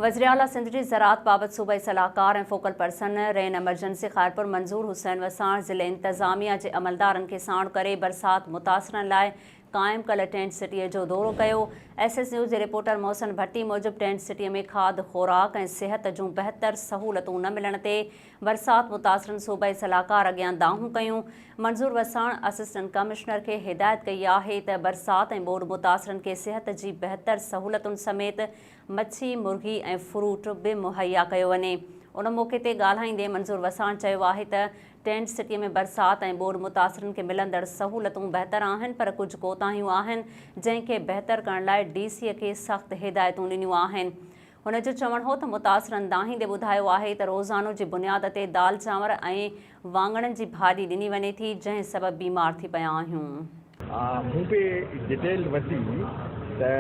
وزيراعليٰ سنڌ جي زراعت بابت صوبائي صلاحڪار ۽ focal person rain emergency Khairpur Manzoor Hussain Wassan ضلعي انتظاميا جي عملدارن کي ساڻ ڪري برسات متاثرن لاء قائم ڪيل ٽينٽ سٽيء جو دورو ڪيو. ايس ايس نيوز جي رپورٽر محسن ڀٽي موجب ٽينٽ سٽيء ۾ کاڌ خوراڪ ۽ صحت جون بهتر سهولتون نه ملڻ تي برسات متاثرن صوبائي صلاحڪار اڳيان دانهون ڪيون. منظور وساڻ اسسٽنٽ ڪمشنر کي هدايت ڪئي آهي ته برسات ۽ ٻوڏ متاثرن کي صحت جي بهتر سهولتن سميت مڇي، مرغي ۽ فروٽ به مهيا ڪيو وڃي. ان موقعي تي ڳالهائيندي منظور وساڻ چيو آهي ته ٽينٽ سٽي ۾ برسات ۽ ٻوڏ متاثرن کي ملندڙ سهولتون بهتر آهن پر ڪجهه ڪوتاهيون آهن جنهن کي بهتر ڪرڻ لاء ڊي سي کي سخت هدايتون ڏنيون آهن. هن جو چوڻ هو ته متاثرن دانهيندي ٻڌايو آهي ته روزانو جي بنياد تي دال چانور ۽ واڱڻن جي ڀاڄي ڏني وڃي ٿي جنهن سبب بيمار ٿي پيا آهيون. مون به ڊيٽيل ورتي ته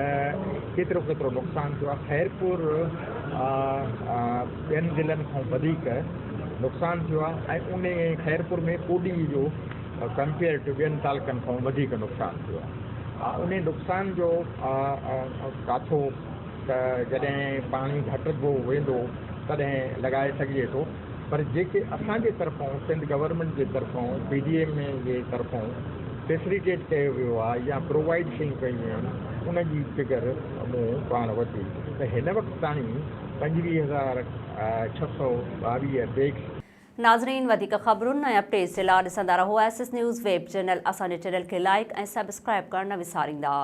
ڪيترو ڪيترو نقصان ٿيو آهي خيرپور ٻين ضلعن کان وڌيڪ نقصان ٿيو آهي ۽ ان خيرپور ۾ ڪوڏي جو ڪمپيئر ٽو ٻين تعلقن کان وڌيڪ نقصان ٿيو آهي ان نقصان جو ڪاٿو ته جڏهن پاڻي گهٽبو ويندو تڏهن لڳائي سگهجي ٿو پر جيڪي اسان جي طرفان سنڌ گورنمينٽ جي طرفان پي ڊي ايم اي جي طرفان فيسليٽيٽ ڪيو ويو آهي يا پرووائيڊ شيون ڪيون ويون آهن ان جي فگر مون پاڻ ورتي ته هن وقت تاڻي 25622 بيگس ناظرين وڌيڪ خبرن ۽ اپڊيٽس جي لا ڏسندا رهو S S news web channel اسان جي چينل کي لائيڪ ۽ سبسڪرائيب ڪرڻ نه وساريندا.